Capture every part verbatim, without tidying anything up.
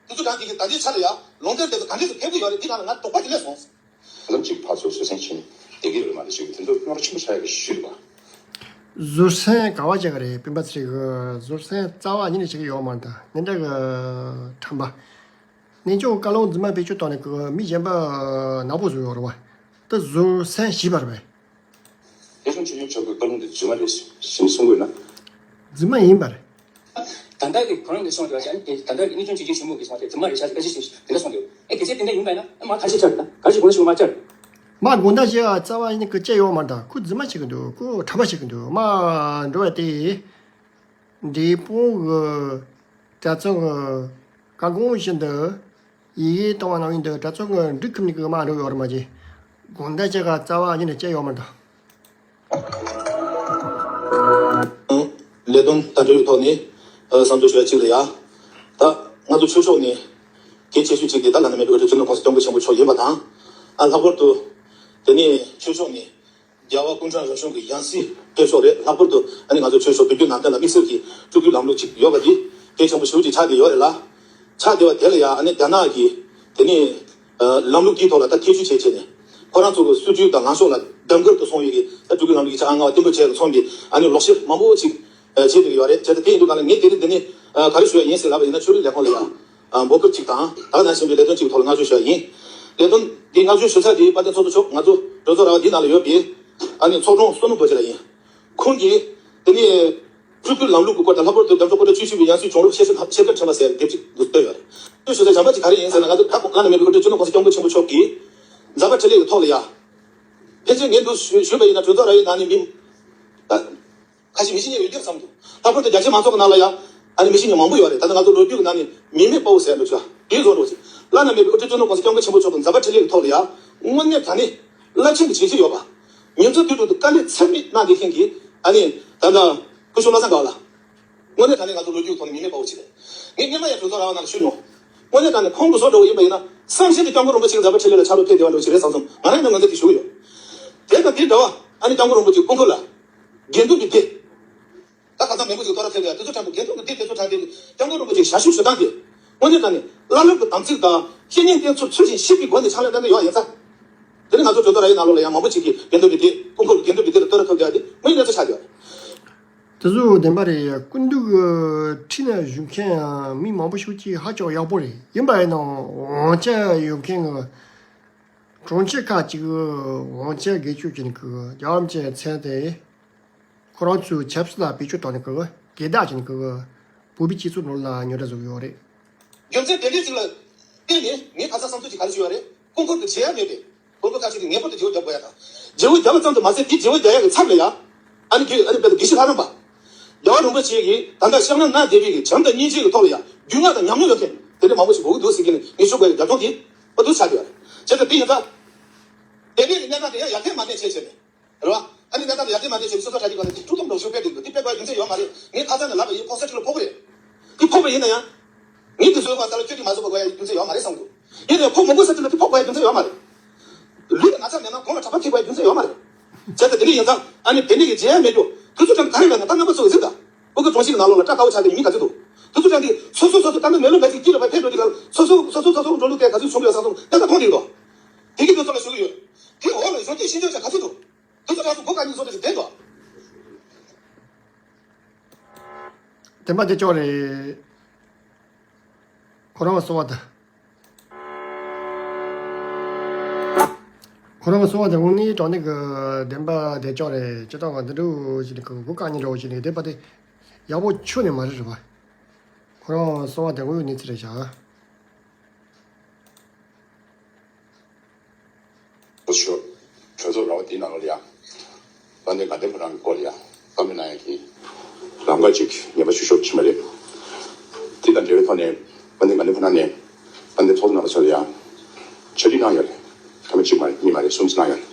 དེ་ཚོ་གང་གི་ད་ལྟའི་ཆ་ལ་ཡ་ལུང་བསྟན་དེ་ཚོ་ག་འདྲས་སུ་ཕེབས་ཀྱི་ཡོད་རེད། དེ་ནང་ལ་ང་དོགས་པ་དེ་སླེབས་སོང་། ལམ་གཅིག་ཕར་ཚུར་བཟོད་བསྲན་བྱས་ནས་བསྡད་ཀྱི་ཡོད་རེད་མ་རེད་ཞུ་གི། དེ་ཚོ་རྙོག་དྲ་ཆེན་པོ་ཆགས་ཡོད་པ་ཞུ་གི་རེད་པ། བཟོད་བསྲན་ག་བ་བྱེད་ཀྱི་རེད། སྤེན་པ་ཚེ་རིང་གིས་བཟོད་བསྲན་རྩ་བ་ཉིད་ནས་བྱེད་ཀྱི་ཡོད་མ་རེད། ད་ཉིན་གྲངས་ཀྱི་ཁྲམ་པ། གནས་མཆོག་བཀའ་ལུང་རྫུན་མ་བེད་སྤྱོད་བཏང་ནས་ཀྱི་མི་གཞན་པ་ནག་པོ་བཟོས་ཡོད་རེད་པ། ད་བཟོད་བསྲན་བྱས་པ་རེད་པས། ལས་དོན་ཆེ་ཆུང་ཆོག་པའི་བཀའ་ལུང་དེ་རྫུན་མ་རེད་ཞེས་གསུང་དགོས་ན། རྫུན་མ་ཡིན་པ་རེད། ད་ལྟ་གི་ཁོ་རང་གི་གསུང་དེ་བ་ཅན་དེ་ད་ལྟ་གི་གནས་ཆུང་ཆེ་ཆུང་ཞུ་མུ་གི་གསུང་དེ་རྫུན་མ་རེད་ཤག་ཅེས་བཀའ་ཅི་ཞིག་དེ་འདྲ་གསུང་དེ། ཨེ་གལ་སྲིད་དེ་འདྲ་ཡིན་པ་ཡིན་ན་ཨ་མ་ཐ་ཤི་ཆག་གི་ད་ག་ཞིག་གོ་ན་ཞུ་མ་ཆག་མ་དགོངས་དག་ཞེས་ཨ་རྩ་བ་ཉིད་ནས་ཀྱི་བཅད་ཡོད་མ་རེད། ད་ཁོ་རྫུན་མ་བྱེད་ཀྱི་འདུག་ཁོ་ཁྲམ་པ་བྱེད་ཀྱི་འདུག་མ་འགྲོ་བ་དེ། འབྲས་སྤུངས་གི་གྲྭ་ཚང་གི་བཀའ་དགོངས་བཞིན་དུ་ཡི་གེ་བཏང་བ་ནང་བཞིན་དུ་གྲྭ་ཚང་གི་འབྲུ་ཁུམ་ནས་གི་མ་འགྲོ་ཡོད་རེད་མ་གཅིག་དགོངས་དག་ཅེས་ཀྱི་རྩ་བ་ཉིད་ནས་བཅད་ཡོད་མ་རེད། ལས་དོན་དང་འབྲེལ་བའི་ཐོག་ནས་ཨ་བསམ་ཚུལ་ཞུ་ཡ་གཅིག་ལ་ཡ། ད་ང་ཚོ་ཆོས་ཕྱོགས་ནས་གལ་ཆེ་ཤོས་གཅིག་དེ་ད་བླ་ན་མེད་པའི་དབུ་ཁྲིད་སྤྱི་ནོར་༸གོང་ས་༸སྐྱབས་མགོན་ཆེན་པོ་མཆོག་ཡིན་པ་དང་། ཨ་ལྷག་པར་དུ་དེ་ནས་ཆོས་ཕྱོགས་ནས་རྒྱལ་བ་སྐུ་ཕྲེང་རབ་བྱུང་གི་ཡང་སྲིད་གཏོད་ཕྱོགས་རེད། ལྷག་པར་དུ་ཨ་ནི་ང་ཚོ་ཆོས་ཕྱོགས་བོད་བརྒྱུད་ནང་བསྟན་ལ་དམིགས་བསལ་གྱི་སྤྲུལ་སྐུའི་ལམ་ལུགས་ཅིག་ཡོད་པ་འདི་གལ་ཆེན་པོ་ཞེ་པོ་ཅིག་ཆགས་བསྡད་ཡོད་རེད་ལ། ཆགས་བསྡད་པ་དེ་ལ་ཡང་ཨ་ནི་རྒྱ་ནག་གི་དེ་ནས་ལམ་ལུགས་དེའི་ཐོག་ལ་ད་ཐེ་བྱུས་བྱས་བྱས་ནས་ཁོ་རང་ཚོ་གི་སྲིད་ཇུས་དང་ལངས་ཕྱོགས་ལ་ལྡབ་འགྱུར་དུ་སོང་ཡོད་ཀྱི་ད་སྤྲུལ་སྐུའི་ལམ་ལུགས་ཀྱི་ཆ་ཨ་ང་བ་བརྟན་པོ་བྱས་ལ་སོང་གི་ཨ་ནི་ལོག་བཤད་མང་པོ་ཅིག་བྱེད་བསྡད་ཀྱི་ཡོད་རེད། བྱས་ཙང་དེ་ཡིན་དུས་གང་ལ་ངས་དེ་རིང་འདི་ནས་ག་རེ་ཞུ་ཡ་ཡིན་ཟེར་ལབ་པ་ཡིན་ན་ཆོས་ལུགས་ལས་ཁུངས་ལ་ཡང་འབོད་སྐུལ་ཅིག་དང་ད་ག་ནང་བཞིན་པའི་ལས་དོན་ཅིག་གི་ཐོག་ལ་བསྔགས་བརྗོད་ཞུ་ཡ་ཡིན། ལས་དོན་འདི་བསྔགས་བརྗོད་ཞུ་ས་དེ་དཔལ་ལྡན་ཚོགས་གཙོ་མཆོག་ང་ཚོ་གྲོས་ཚོགས་ར་བ་འདི་ནང་ལ་ཡོད་པའི་ཨ་ནི་ཚོགས་དྲུང་བསོད་ནམས་རྡོ་རྗེ་ལགས་ཡིན། ཁོང་གིས་དེ་ནས་སྤྲུལ་སྐུའི་ལམ་ལུགས་ཀྱི་སྐོར་དང་ལྷག་པར་དུ་རྒྱ་མཚོ་སྐུ་ཕྲེང་བཅུ་བཞི་པའི་ཡང་སྲིད་བྱུང་རབས་ཤེས་བྱ་ཤེས་རབ་ཕྲེང་བ་ཟེར་དེབ་ཅིག་འདུག་བཏོན་ཡོད་རེད། དེ་ཞུ་ས་བྱམས་པ་ཅིག་ག་རེ་ཡིན་ཟེར་ན་ང་ཚོ་ད་བླ་ན་མེད་པའི་དབུ་ཁྲིད་སྤྱི་ནོར་༸གོང་ས་༸སྐྱབས་མགོན་ཆེན་པོ་མཆོག་གིས་ཛ་དྲག་འཕྲིན་ལས་ཀྱི་ཐོག་ལ་ཡ། ཕལ་ཆེར་ངས་འདུག་ཞུས་པ་ཡིན་ན་གྲོས་ཚོགས་ར་བའི་ནང་ནས་མི་ད། ཁ་ཤས་མི་ཤེས་མཁན་ཡོད་རྒྱུ་བསམ་འདུག་ལྷག་པར་དུ་རྒྱ་ཆེ་མང་ཚོགས་ཀྱི་ནང་ལ་ཡང་ཨ་ནི་མི་ཤེས་མཁན་མང་པོ་ཡོད་རེད། ད་ནི་ང་ཚོ་ལོ་རྒྱུས་ཀྱི་ནང་ནས་མི་མེད་དཔའ་བོ་ཟེར་འདུག་ཤག་དེའི་བཟོ་འདྲ་ཅིག་བླ་ན་མེད་པའི་དབུ་ཁྲིད་སྤྱི་ནོར་༸གོང་ས་༸སྐྱབས་མགོན་ཆེན་པོ་མཆོག་གི་ཛ་དྲག་འཕྲིན་ལས་ཀྱི་ཐོག་ལ་ཡང་དངོས་གནས་དྲང་གནས་རླབས་ཆེན་གྱི་བྱས་རྗེས་ཡོད་པ། མྱོང་ཚོར་དུས་དྲུག་ཏུ་དཀའ་ལས་ཚད་མེད་གནང་བསྡད་མཁན་གྱི་ཨ་ནི་ད་ལྟ་སྐུ་ཞབས་བློ་བཟང་དགའ་བ་ལགས། དངོས་གནས་དྲང་གནས་ང་ཚོ་ལོ་རྒྱུས་ཐོག་ནས་མི་མེད་དཔའ་བོ་ཅིག་རེད། ངས་སྔོན་མ་ཡང་གྲོས་ཚོགས་ར་བ་ནང་ལ་ཞུས་མྱོང་། དངོས་གནས་དྲང་གནས་ཁོང་གི་བཟོ་འདྲ་བོ་ཡིན་པ་ཡིན་ན་བསམ་ཤེས་དེ་༸སྐྱབས་མགོན་རིན་པོ་ཆེ་གི་ཛ་དྲག་འཕྲིན་ལས་ལ་ཆ་ལོ་ཕེབས་བསྡད་པ་འདྲ་བོ་ཅིག་རེད་བསམ་སོང་། ང་རང་ཡང་ངོས་འཛིན་དེ་ཞུ་གི་ཡོད། དེ་དང་དེ་འདྲ་བ་ཨ་ནི་༸སྐྱབས་མགོན་རིན་པོ་ཆེ་སྐུ་འཁོར་ལ་དགེ་འདུན་གྱི་སྡེ། ད་ཁ་སང་མེས་པོ་ཅིག་གཏོར་ར་ཕེབས་ཡ་དེ་ཚོ་དྲན་པོ་དགེ་འདུན་གྱི་སྡེ་དེ་ཚོ་དྲན་ཏེ་༸སྐྱབས་མགོན་རིན་པོ་ཆེ་ཞབས་ཞུ་ཞུ་སྟངས་དེ་དངོས་གནས་དྲང་གནས་བླ་སློབ་ཀྱི་དམ་ཚིག་དང་བཤེས་གཉེན་བསྟེན་ཚུལ་ཚུལ་བཞིན་ཤེས་པའི་སྒོ་ནས་ཕྱག་ལས་གནང་གི་ཡོད་ཡིན་ཙང་། དེ་ནི་ང་ཚོ་གྲོས་ཚོགས་ར་བའི་ནང་ལོགས་ལ་ཡང་མང་པོ་ཅིག་གིས་དགེ་འདུན་གྱི་སྡེ་དགོན་ཁུལ་དགེ་འདུན་གྱི་སྡེ་ལ་གཏོར་ར་ཐོབ་ཀྱི་ཡ་དེ་དངོས་གནས་གནས་ཚུལ་ཆགས་ཡོད། དེ་ཚོ་བདེན་པ་རེད། སྐུ་མདུན་གྱི་འཁྲིས་ན་བཞུགས་མཁན་མི་མང་པོ་ཞིག་ཅིག་ཧ་ཅང་ཡག་པོ་རེད། ཡིན་པ་ཡིན་ནའང་དབང་ཆ་ཡོད་མཁན་གྱི་གྲོང་ཁྱེར་ཁག་ཅིག་དབང་ཆ་སྒེར་གཅོད་བྱས་ནས་ཀྱི་རྒྱལ་བ་རིན་པོ་ཆེའི་མཚན་དེ་ཁོ་རང་ཚོའི་ཆབ་སྲིད་ལ་བེད་སྤྱོད་བཏང་ནས་ཀྱི་སྒེར་བདག་བྱས་ནས་ཀྱི་བོད་པའི་སྤྱི་ཚོགས་ནང་ལ་རྙོག་དྲ་བཟོ་གི་ཡོད་རེད། རྒྱུ་མཚན་དེ་འདྲའི་ཅིག་ལ་བརྟེན་ནས་ངས་ཁ་སང་བསམ་ཚུལ་ཅིག་ག་རེ་ཞུས་པ་རེད། སྐུ་འཁོར་དུ་བརྗེད་ཡ་མེད་པས། དགོན་པ་ཁག་ཅིག་གིས་ངེས་པར་དུ་བརྗེ་པོ་རྒྱག་དགོས་ཡ་དང་། བརྗེ་པོ་རྒྱག་པ་ཙམ་དུ་མ་ཟད་དེ་བརྗེ་པོ་རྒྱག་ཡ་གི་ཚབ་ལ་ཡ། ཨ་ནི་དགེ་ཨ་ནི་དཔེར་ན་དགེ་བཤེས་ལྷ་རམས་པ། རྒྱལ་བ་རིན་པོ་ཆེ་གིས་ད་ལྟ་ཤར་ནང་གནང་བསྡད་པའི་གི་བྱམས་དང་སྙིང་རྗེ་གི་ཐོག་ལ་ཡ་རྒྱུས་མངའ་དང་ཉམས་མྱོང་ཡོད་མཁན་དེ་འདྲ་མང་པོ་ཞིག་དགོས་ཀྱི་འདུག་ཟེར་གྱི་ནས་ངས་ཞུ་དགོས་ཡ་རྒྱབ་ལྗོངས་དེ་ཨ་འདུག་ཆགས་བསྡད་ཡོད་རེད། བྱས་ཙང་དེ་ཡིན་ཙང་། དེ་འདྲའི་གི་གནས་སྟངས་དེ་ཡང་ཡར་ཐོན་མར་ཐོན་བྱས་བྱས་ནས། རེད་བ། ཨ་ནི་གནས་སྟངས་དེ་ཡར་ཐོན་མར་ཐོན་བྱས་ནས་སོ་སོ་གྲ་སྒྲིག་པ་ལ་དེ་འཁྲུག་གཏོང་འགྲོ་ཤུགས་སྤེལ་བསྡད་འདུག་དེ་དཔེ་བ་རྒྱུ་མཚན་ཡོད་མ་རེད། ངས་ཁ་སང་ནས་ལབ་པ་ཡིན། ཕོག་ས་ཁྲི་ལ་ཕོག་གི་རེད། དེ་ཕོག་པ་ཡིན་ན་ཡང་། ངས་དེ་བཟོས་པ་ས་ལ་ཁྱོད་ཀྱིས་མ་བཟོ་དགོས་ཡ་རྒྱུ་མཚན་ཡོད་མ་རེད་བསམ་འདུག་ཡིན་ནའི་ཕོག་མི་དགོས་ས་དེ་ལ་དེ་ཕོག་དགོས་ཡ་རྒྱུ་མཚན་ཡོད་མ་རེད། ལུས་ལ་ན་ཚ་མེད་ན་གོང་ལ་གྲྭ་པ་ཐེག་པའི་རྒྱུ་མཚན་ཡོད་མ་རེད། བྱས་ཙང་དེ་འདྲ་ཡིན་ཙང་ཨ་ནི་དེ་འདྲ་གི་བརྗེད་ཡ་མེད་རྒྱུ་དུས་ཚོད་ཀྱང་ག་རེ་ཡོད་ན་ད་རྣམ་པ་ཚོ་གཟིགས་དང་། ཨོ་གི་གྲོང་གསེབ་ནང་ལོགས་ལ་སྐྲ་དཀར་པོ་ཆགས་ཏེ་མི་ག་ཚོད་འདུག་དུས་ཚོད་ཀྱང་དེ་སོ་སོ་སོ་སོ་ད་ནི་མེ་ལོ་མེ་ཚིག་དཀྱིལ་ལ་བ་ཕེབས་འགྲོ་དུས་ལ་སོ་སོ་སོ་སོ་སོ་སོ་འགྲོ་ལུགས་དེ་ག་ཚོད་བྱུང་ཡོད་བསམ་སོང་ད་ལྟ་མཐོང་གི་འདུག་དེ་གི་དུས་ཚོད་ལ་ཞུ་གི་ཡོད། དེ་འོག་ལ་གཞོན་སྐྱེས་ཤེས་འཇོན་ཅན་ག་ཚོད་འདུག་དུས་ཚོད་ཀྱང་སུ་སྒོ་ག་གཉིས་བཟོ་དེ་ཞིག་བསྡད་འདུག་དེ་མ་དེ་ཅོག་རེད། ཁོ་རང་གསོལ་བ་དང་། ཁོ་རང་གསོལ་བ་དང་དངོས་གནས་དྲང་གནས་ཀྱི་བདེན་པ་བདེ་ཅོག་རེད། སྤྱིར་བཏང་ང་འདི་འདྲ་ཞིག་ནས་ཀྱི་སྒོ་བཀག་ཉེན་འདྲ་བོ་ཞིག་ནས་བསྡད་པ་དེ་ཡག་པོ་ཁྱོན་ནས་མ་རེད་རེད་པ། ཁོ་རང་གསོལ་བ་དང་དངོས་ཡོད་གནས་ཚུལ་རེད་བཞག་ཨོ་ཤོ། གྲོས་ཚོགས་ར་བ་དེའི་ནང་ལོགས་ལ་ཡ། དཔལ་ལྡན་དགའ་ལྡན་ཕོ་བྲང་གི་སྐོར་ལ་ཡ། བཀའ་མོལ་གནང་ཡ་གི་ལམ་ཁ་ཅིག་ངེས་པ་ཞུ་ཤོག་ཕྱིན་པ་རེད། དེ་དང་འབྲེལ་བའི་ཐོག་ནས་དཔལ་ལྡན་དགའ་ལྡན་ཕོ་བྲང་ནས་དཔལ་ལྡན་ཚོགས་གཙོ་རྣམ་པ་ཚོ་ལ་ཡ། ཕྱག་བྲིས་གནང་ཡོད་རེད། ཐེངས་མ་གཅིག་མ་རེད། གཉིས་མ་རེད། གསུམ་ཙམ་གནང་ཡོད་རེད།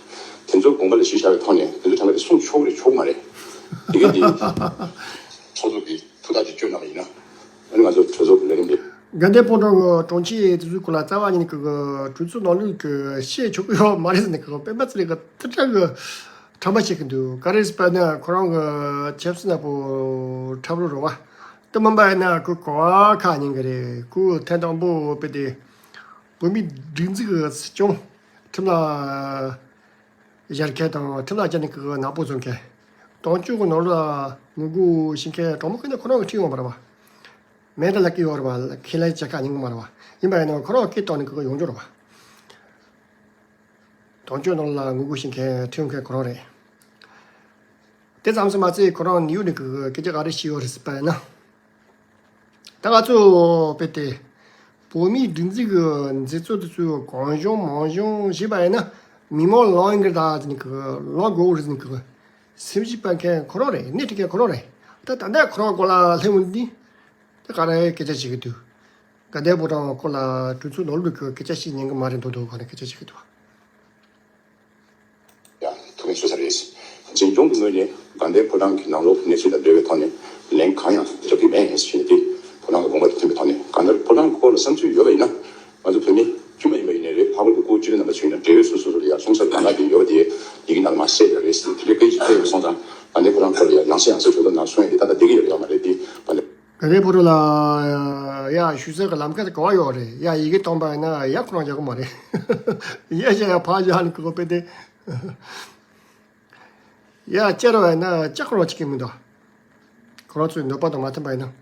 དེ་ཚོ་དགོངས་པ་ལ་གཞི་བཞག་པའི་ཐོག་ནས་དེ་ཚོ་ཐེངས་མ་དེ་གསུང་ཆོག་གི་རེད་ཆོག་གི་མ་རེད། དེ་ག་དེ། ཚོགས་གཙོ་གི་ཐུགས་ཐག་ཅིག་གཅོད་གནང་བ་ཡིན་ན། ཨ་ནི་ང་ཚོ་གྲོས་ཚོགས་ཀྱི་ལས་རིམ་དེ། དགའ་ལྡན་ཕོ་བྲང་གི་དྲུང་ཆེ་དེ་ཚོའི་སྐོར་ལ་རྩ་བ་ཉིད་ནས་ཀྱི་གྲོས་ཚོགས་ནང་ལོགས་ཀྱི་བཤད་ཆོག་གི་ཡོད་མ་རེད་ཟེར་ནས་ཀྱི་སྤེན་པ་ཚེ་རིང་གིས་དེ་འདྲ་གི་ཁྲམ་པ་བྱེད་ཀྱི་འདུག་ག་རེ་ཟེར་བ་ན་ཁོ་རང་གི་ཆབ་སྲིད་ནག་པོ་འཁྲབ་རོགས་རེད་བ། དེ་མིན་པ་ཡིན་ན་ཁོས་གོ་བ་ཁ་ཉན་གི་རེད། ཁོས་ཐེངས་དང་པོ་དཔེ་དེ་བོད་མིའི་སྒྲིག་འཛུགས་ཀྱི་སྲིད་སྐྱོང་ཁྲིམས་ལ་སྦྱར་མཁན་དང་ཁྲིམས་ལ་སྦྱར་ནས་ཀྱི་ནག་པོ་བཟོ་མཁན། དོན་གཅོད་ཀྱི་ནང་ལ་ངོ་རྒོལ་བྱེད་མཁན་གྲོགས་མོ་ཁོ་ནས་ཁོ་རང་གི་ཁྲིད་ཡོང་བ་རེད་བ། མེད་ད་ལབ་ཀྱི་ཡོད་རེད་བ། ཁས་ལེན་བྱེད་ཁ་ཉན་གི་མ་རེད་བ། ཡིན་པ་ཡིན་ན་ཁོ་རང་སྐད་བཏང་ནས་ཀྱི་ཡོང་རྒྱུ་རེད་བ། དོན་གཅོད་ནང་ལ་ངོ་རྒོལ་བྱེད་མཁན་ཁྲིད་ཡོང་མཁན་ཁོ་རང་རེད། དེ་ཙམ་ཞིག་མ་ཚད་ཁོ་རང་ནིའུ་ཡོག་ནས་ཀྱི་སྐད་ཆ་ག་རེ་བཤད་ཡོད་རེད་ཟེར་བ་ཡིན་ན། ད་ང་ཚོ་དཔེ་དེ་བོད་མིའི་སྒྲིག་འཛུགས་ཀྱི་མཛད་གཙོ་དེ་ཚོས་གང་བྱུང་མང་བྱུང་བྱས་པ་ཡིན་ན་མི་མང་ལངས་ཡོང་གི་རེད་ད་ཟེར་ནས་ཀྱི་ལངས་དགོས་རེད་ཟེར་ནས་ཀྱི་སེམས་ཤུགས་སྤར་མཁན་ཁོ་རང་རེད། སྣེ་ཁྲིད་མཁན་ཁོ་རང་རེད། ད་ད་ལྟ་ཁོ་རང་སྐོར་ལ་སླེབས་ཡོང་དུས། ད་ག་རེ་སྐད་ཆ་བཤད་ཀྱི་འདུག་དགའ་ལྡན་ཕོ་བྲང་སྐོར་ལ་གྲོས་ཚོགས་ནང་ལོགས་ཀྱི་སྐད་ཆ་བཤད་ཉན་གི་མ་རེད་འདུག་འདུག་ག་རེ་སྐད་ཆ་བཤད་ཀྱི་འདུག་ཡང་ཐུགས་ཕན་གསོས་ས་རེད། འཛིན་སྐྱོང་གི་ངོས་ནས་དགའ་ལྡན་ཕོ་བྲང་གི་ནང་ལོགས་གནས་ཚུལ་དང་འབྲེལ་བའི་ཐོག་ནས་ལན་གང་ཡང་རྒྱབ་ཀྱི་མེད་ཟེར་ནས་དེ་ཕོ་བྲང་གི་དགོངས་པ་དེ་མཐུན་པའི་ཐོག་ནས་དགའ་ལྡན་ཕོ་བྲང་གི་སྐོར་ལ་བསམ་ཚུལ་ཡོད་པ་ཡིན་ན་ང་ཚོ་བོད་མི་དཀྱུས་མ་ཡིན་པ་ཡིན་ནའི་རེད། ལྷག་པར་དུ་སྐུ་སྤྱི་འཐུས་རྣམ་པ་ཚོ་ཡིན་ན་འབྲེལ་ཡོད་སོ་སོ་ལ་ཡང་གསུང་ས་གང་ག་དེ་ཡོད་པ་དེ་ཡི་གེ་ནང་ལ་མར་གསལ་ཡོད་རེད་ཟེར་དེ་འདྲའི་དཔེ་ཞིག་ཕེབས་ཡོད་སོང་ཙང་དགའ་ལྡན་ཕོ་བྲང་སྐོར་ལ་ཡང་ཡང་སེ་ཡང་སེ་གྲོས་ཐོག་ནང་གསུང་ཡ་དེ་ད་ལྟ་བསྡད་ཀྱི་ཡོད་རེད་ཡོད་མ་རེད་དེ་དགའ་ལྡན། དགའ་ལྡན་ཕོ་བྲང་ལ་ཡ་ཞུ་ས་གི་ལམ་ཁ་དེ་ག་བ་ཡོད་རེད། ཡ་ཡི་གེ་བཏང་པ་ཡིན་ན་ཡ་ཁོ་རང་རྒྱག་གི་མ་རེད། ཡ་ཞེ་ཡ་ཕ་ཞེ་ཧ་ནི་ཁོ་པེ་དེ། ཡ་བཅར་བ་ཡིན་ན་ལྕགས་ཁོ་རང་བྱེད་ཀྱི་མི་འདུག་ཁོ་རང་ཚོའི་འདོད་པ་དང་མ་མཐུན་པ་ཡིན་ན།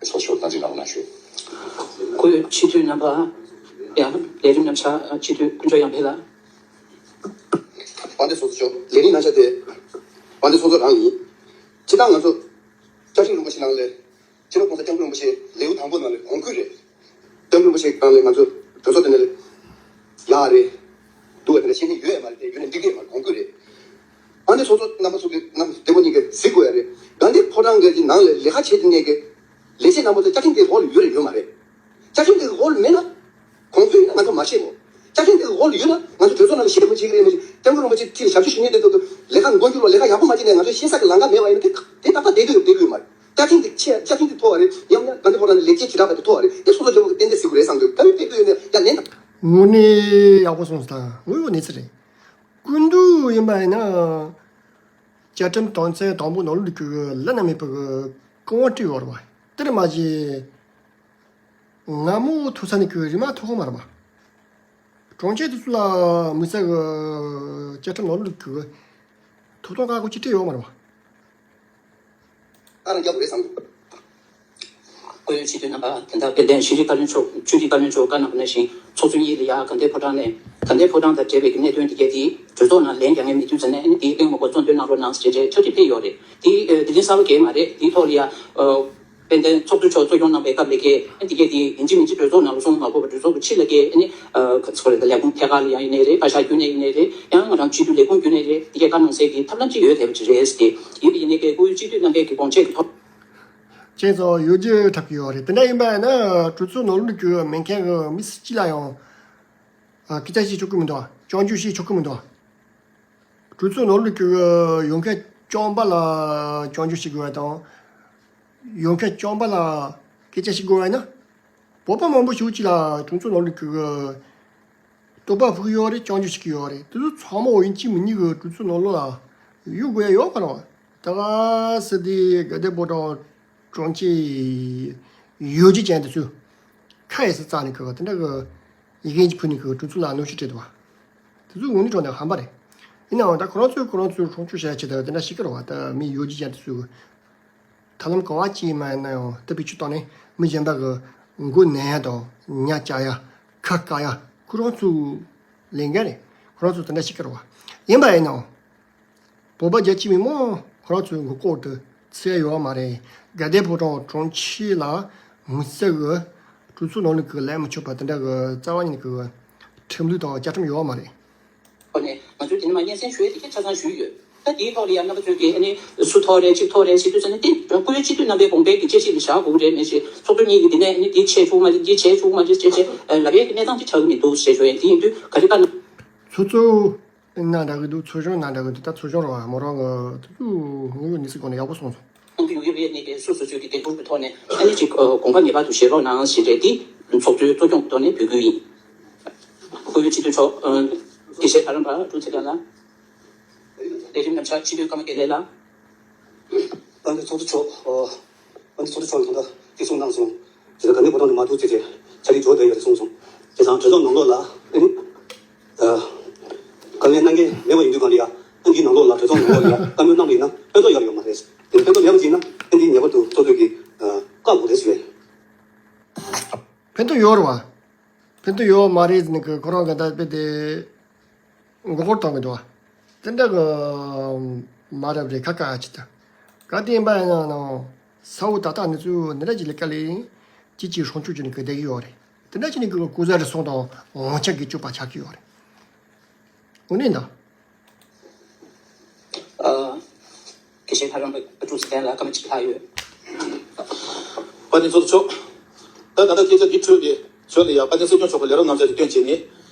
ཚོགས་ཞུགས་སྟངས་འཛིན་གནང་རོགས་གནང་ཞུ། སྐུའི་སྤྱི་འཐུས་རྣམ་པ། ཡང་ལས་རིམ་རྣམ་གཞག་སྤྱི་འཐུས་དཀོན་མཆོག་ཡང་འཕེལ་ལགས། དཔལ་ལྡན་ཚོགས་གཙོ་མཆོག་ལས་རིམ་རྣམ་གཞག་དེ་དཔལ་ལྡན་ཚོགས་གཙོ་རང་ཡིན། སྤྱིར་བཏང་ང་ཚོ་བཅའ་ཁྲིམས་རིན་པོ་ཆེ་ནང་ལས་སྤྱི་ནོར་༸གོང་ས་༸སྐྱབས་མགོན་རིན་པོ་ཆེ་ལེའུ་དང་པོ་ནང་ལས་གོང་བཀུར་རེད། སྐྱབས་མགོན་རིན་པོ་ཆེ་ནང་ལས་ང་ཚོ་གྲོས་ཚོགས་དེ་ནང་ལས་ཡག་རེད། སྡུག་རེད་དེ་འདྲ་བཤད་མཁན་ཡོད་ཡ་མ་རེད། དེ་ཡོད་ན་འགྲིག་གི་ཡོད་མ་རེད། གོང་བཀུར་རེད། ཨ་ནི་ཚོགས་གཙོ་རྣམ་པ་ཚོ་གི་རྣམ་པ་བདེ་པོ་གཉིས་ཀས་གཟིགས་དགོས་ཡ་རེད། དགའ་ལྡན་ཕོ་བྲང་གི་ནང་ལས་ལས་ཀ་བྱེད་དེ་ནས་གི་ལས་བྱེད་རྣམ་པ་ཚོ་བཅའ་ཁྲིམས་དེ་འོག་ལ་ཡོད་རེད་ཡོད་མ་རེད། བཅའ་ཁྲིམས་དེ་འོག་ལ་མེད་ན། གོང་འཕེལ་ཡིན་ན་ང་ཚོ་མ་ཤེས་གོ། བཅའ་ཁྲིམས་དེ་འོག་ལ་ཡོད་ན་ང་ཚོ་གྲོས་ཚོགས་ནང་ལ་ཤེས་དགོས་བྱེད་ཀྱི་རེད་མ་གཞི་སྐྱབས་མགོན་རིན་པོ་ཆེ་ཐད་ལ་ཞབས་ཞུ་ཞུ་མཁན་དེ་ཚོ་ལས་ཀ་འགོ་འཛུགས་ལ་ལས་ཀ་ཡག་པོ་མ་བྱས་ནས་ང་ཚོ་ཤེས་ས་གི་ལམ་ཁ་མེད་པ་ཡིན་ན་དེ་དེ་ཏག་ཏག་བསྡད་དགོས་བསྡད་དགོས་མ་རེད། བཅའ་ཁྲིམས་དེ་ཆེ་བཅའ་ཁྲིམས་དེ་མཐོ་བ་རེད། ཡང་ན་དགའ་ལྡན་ཕོ་བྲང་ནས་ལས་བྱེད་ཇི་ལྟར་བ་དེ་མཐོ་བ་རེད། དེ་སོ་སོ་འདྲ་བོ་གི་ཏན་ཏན་གཟིགས་དགོས་རེད་བསམ་གི་འདུག་ག་རེ་ཕེབས་དགོས་ཡོད་ན་ཡང་ལན་དང་། དངོས་གནས་ཡག་པོ་གསུངས་སོང་། དངོས་ཡོད་གནས་ཚུལ་རེད། སྐུ་མདུན་ཡིན་པ་ཡིན་ན། བཅའ་ཁྲིམས་དོན་ཚན་དང་པོ་ནང་ལུགས་ཀྱི་བླ་ན་མེད་པའི་རྐང་བ་བྲིས་ཡོད་རེད་བ། དེར་མ་ཟད། སྔ་མོ་ཐོག་ས་ནས་ཀྱི་རིག་མ་ཐོག་མ་རེད་བ། གྲོང་ཁྱེར་དེ་ཚོ་ལ་མི་ས་གི་བཅའ་ཁྲིམས་ནང་ལུགས་ཀྱི་ཐོབ་ཐང་ཁག་ཁོ་ཅི་སྤྲད་ཡོད་མ་རེད་བ། ཨ་རང་རྒྱབ་རེད་བསམ་འདུག་སྐུ་ཡོད་སྤྱི་འཐུས་རྣམ་པ། ད་ལྟ་དཔལ་ལྡན་ཤེས་རིག་བཀའ་བློན་མཆོག་ཆོས་རིག་བཀའ་བློན་མཆོག་བཀའ་གནང་བ་ནང་བཞིན་ཚོགས་གཙོ་གཉིས་ལ་ཡ་དགའ་ལྡན་ཕོ་བྲང་ནས་དགའ་ལྡན་ཕོ་བྲང་དང་འབྲེལ་བའི་གནད་དོན་འདི་གས་དེ་གྲོས་ཚོགས་ནང་ལན་རྒྱག་མཁན་མེད་དུས་ཙམ་ནས་ཨ་ནི་དེའི་གླེང་མོལ་སྐོར་གཙོ་འདོན་གནང་རོགས་གནང་ཟེར་བྱས་ཕྱག་བྲིས་ཕུལ་ཡོད་རེད། དེ་དེ་རིང་གསར་པ་གས་མ་རེད། དེའི་ཐོག་ལ་ཡ་དཔལ་ལྡན་ཚོགས་གཙོ་མཆོག་གཙོ་སྐྱོང་གནང་བའི་སྐབས་ལ་གས་ཨ་འདི་གས་དེ་ཡིན་གཅིག་མིན་གཅིག་གྲོས་ཚོགས་ནང་ལ་གསུང་མ་དགོས་པར་གྲོས་ཚོགས་ཀྱི་ཕྱི་ལ་གས་ཨ་ནི་ཚོ་རེད། ལས་ཁུངས་ཐད་ཀར་ལ་ཡང་ཡིན་ནའི་རེད། བཀའ་ཤག་བརྒྱུད་ནས་ཡིན་ནའི་རེད། ཡང་ང་རང་སྤྱི་འཐུས་ལས་ཁུངས་བརྒྱུད་ནས་རེད། དེ་གས་བཀའ་གནང་སའི་གི་ཐབས་ལམ་ཅིག་ཡོད་བསྡད་པ་ཅིག་རེད་ཟེར་གི། ཡིན་པ་ཡིན་ནའི་གས་སྐུ་ཡོད་སྤྱི་འཐུས་རྣམ་པས་གི་དགོངས་འཆར་གི་ཐོག་ཁྱེད་ཚོ་ཡོད་རྒྱུ་འཁྲབ་ཀྱི་ཡོད་རེད། དེ་འདྲ་ཡིན་པ་ཡིན་ན་གྲོས་ཚོགས་ནང་ལོགས་ཀྱི་མེད་མཁན་གྱི་མི་སུ་གཅིག་ལ་ཡང་ཨ་སྐད་ཆ་བཤད་ཆོག་གི་མི་འདུག་སྐྱོན་བརྗོད་བཤད་ཆོག་གི་མི་འདུག་གྲོས་ཚོགས་ནང་ལོགས་ཀྱི་ཡོང་མཁན་རྐྱང་པ་ལ་སྐྱོན་བརྗོད་བྱེད་དགོས་པ་དང་། ཡོང་མཁན་རྐྱང་པ་ལ་སྐད་ཆ་བཤད་དགོས་པ་ཡིན་ན། བོད་པ་མང་པོ་ཞིག་ཅིག་ལ་གྲོས་ཚོགས་ནང་ལོགས་ཀྱི་དོགས་པ་ཕུག་གི་ཡོད་རེད། སྐྱོན་བརྗོད་བྱེད་ཀྱི་ཡོད་རེད། དེ་ཚོ་ཚང་མ་ཡིན་གཅིག་མིན་གཉིས་ཀྱི་གྲོས་ཚོགས་ནང་ལོགས་ལ་ཡོང་དགོས་ཡ་ཡོད་མ་རེད་བ། ད་ག་སེ་དེ་དགའ་ལྡན་ཕོ་བྲང་གྲོང་ཁྱེར་ཡོད་ཀྱི་ཅན་དེ་ཚོས་ཁ་ཡེ་སི་རྩ་ནས་ཁ་དེ་འདྲ་གི་ཡི་གེ་ཅིག་ཕུལ་ནས་གི་གྲོས་ཚོགས་ལ་གནོན་ཤུགས་སྤྲད་འདུག་བ། དེ་ཚོ་དངོས་གནས་དྲང་གནས་ཧམ་པ་རེད། ཡིན་ནའང་ད་ཁོ་རང་ཚོས་ཁོ་རང་ཚོའི་སྲུང་སྐྱོབ་བྱ་ཡ་ཆེད་དུ་དེ་འདྲ་ཞིག་གི་རེད་བ། ད་མི་ཡོད་ཀྱི་ཅན་དེ་ཚོས་གི་ཐབས་ལམ་ག་བ་ཅིག་མ་ཡིན་ན་ཡང་ད་བེད་སྤྱོད་བཏང་ནས་མི་གཞན་པ་གི་མགོ་ན་ཡ་དང་ཉག་བཅག་ཡ་ཁ་བཀག་ཡ་ཁོ་རང་ཚོའི་ལས་འགན་རེད། ཁོ་རང་ཚོ་དེ་འདྲ་ཞིག་གི་རེད་བ། ཡིན་པ་ཡིན་ནའང་བོད་པ་རྒྱལ་སྤྱིའི་མི་མང་ཁོ་རང་ཚོའི་མགོ་སྐོར་དུ་ཚུད་ཡ་ཡོད་བ་མ་རེད། དགའ་ལྡན་ཕོ་བྲང་གྲོང་ཁྱེར་ལ་མི་སེར་གི་གྲོས་ཚོགས་ནང་ལ་གི་ལས་མི་ཆོག་པ་དེ་འདྲ་གི་རྩ་བ་ཉིད་ནས་གི་ཁྲིམས་ལུགས་དང་བཅའ་ཁྲིམས་ཡོད་བ་མ་རེད། ཁོ་ནས་ང་ཚོས་དེ་ནས་མ་སྙན་སེང་ཞུ་ཡས་དེ་གས་ཆ་ཚང་ཞུས་ཡོད། ད་དེའི་ཐོག་ལ་ཡང་རྣམ་པ་ཚོས་ཀྱིས་ཨ་ནི་སུ་ཐོག་རེད་གཅིག་ཐོག་རེད་ཟེར་དུས་ཙ་ནས་དེ་སྐུ་ཡོད་སྤྱི་འཐུས་རྣམ་པའི་དགོངས་པའི་གི་དཔྱད་གཞི་ལ་བཞག་དགོས་ཀྱི་རེད། མེད་ཅེས་ཚོགས་གཙོ་གཉིས་ཀྱིས་དེ་ནས་ཨ་ནི་དེ་བྱས་ཆོག་མ་རེད། འདི་བྱས་ཆོག་མ་རེད་ཅེས་བྱས་ལབ་ཡས་ཀྱི་གནས་སྟངས་ཅིག་ཆགས་ཀྱི་མི་འདུག་ཞེས་ཞུ་ཡས། དེ་ཡིན་དུས་ག་རེ་བཀའ་གནང་། ཚོགས་གཙོ་ན་འདྲ་གི་འདུག་ཚོགས་གཞོན་ན་འདྲ་གི་འདུག་ད་ཚོགས་གཞོན་ར་བ་མོ་རང་གི་དུ་དངོས་ཡོད་གནས་ཚུལ་སྒོ་ནས་ཡག་པོ་གསུངས་སོང་། གནང་གི་ཡོད་ཀྱི་རེད། ནས་ཀྱི་སོ་སོ་ཚོས་ཀྱི་འགན་འཁུར་གྱི་ཐོག་ནས་ཨ་ནི་ཅིག་དགོངས་པ་ངེས་པར་དུ་བཞེས་རོགས་གནང་ཞེས་རེད། འདི་ཚོགས་གཙོའི་གཙོ་སྐྱོང་གི་ཐོག་ནས་འབོད་སྐུལ་ཡིན། སྐུ་ཡོད་སྤྱི་འཐུས་མཆོག་དགེ་བཤེས་ཨ་རམ་པ་ཀྲུའུ་ཚེ་རིང་ལགས། ལས་རིམ་རྣམ་གཞག་སྤྱི་འཐུས་ཀརྨ་དགེ་ལེགས་ལགས། ད་ནི་ཚོགས་གཙོ་མཆོག་ཚོགས་གཙོ་མཆོག་གིས་ད་ལྟ་གསུངས་གནང་སོང་། དེ་ཚོ་དགའ་ལྡན་ཕོ་བྲང་དུ་མ་ཐུག་ཚེ་དེ་ཕྱག་ལས་འཇོག་བསྡད་ཡོད་རེད་གསུངས་སོང་། བྱས་ཙང་གྲོས་ཚོགས་ནང་ལོགས་ལ་ཨ་ནི་ཨ་དཀའ་ངལ་གནང་མཁན་མེད་པ་ཡིན་དུས་གང་ལ་ཡ་ཨ་འདིའི་ནང་ལོགས་ལ་གྲོས་ཚོགས་ནང་ལོགས་ལ་ཡ་བཀའ་མོལ་གནང་བ་ཡིན་ན་ཕན་ཐོགས་ཡོད་རེད་ཡོད་མ་རེད། དེ་ཕན་ཐོགས་མེད་པ་ཅིག་ཡིན་ན་ཨ་འདི་ངེས་པར་དུ་ཚོགས་གཙོས་ཀྱིས་ཨ་བཀག་དགོས་རེད་ཟེར་བས། ཕན་ཐོགས་ཡོད་རེད་བ། ཕན་ཐོགས་ཡོད་མ་རེད་ཟེར་ནས་ཁོ་རང་གི་ད་དཔེ་དེ་མགོ་སྐོར་གཏོང་གི་འདུག་བ། དེ་འདྲ་གི་མ་རབས་རེད་ཁ་ཁ་ཅི་ད། ག་དེ་ཡིན་པ་ཡིན་ན་ནང་ས་འོག་ད་ལྟ་གནས་ཚུལ་འདི་འདྲ་ཅིག་ལས་ཀ་ལས་ཅི་ཅིག་སྲུང་སྐྱོབ་བྱས་ནས་གི་བསྡད་ཀྱི་ཡོད་རེད། དེ་འདྲ་བྱས་ནས་གི་ལྐོག་ཟ་རུལ་སུངས་དང་དབང་ཆ་གི་སྤྱོད་པ་ཆགས་ཀྱི་ཡོད་རེད། དངོས་གནས་ད། ཨ། དགེ་བཤེས་ལྷ་རམས་པ་ཀྲུའུ་ཚེ་བརྟན་ལ་སྐར་མ་གཅིག་ལྷག་ཡོད། དཔལ་ལྡན་ཚོགས་གཙོ་མཆོག་ད་ད་ལྟ་སྐད་ཆ་འདི་འཕྲོས་ཏེ་ཞོར་ལ་ཡང་དཔལ་ལྡན་སྲིད་སྐྱོང་མཆོག་གི་ལས་རོགས་རྣམས་ཚོས་ཀྱི་བཏོན་བྱས་ནས།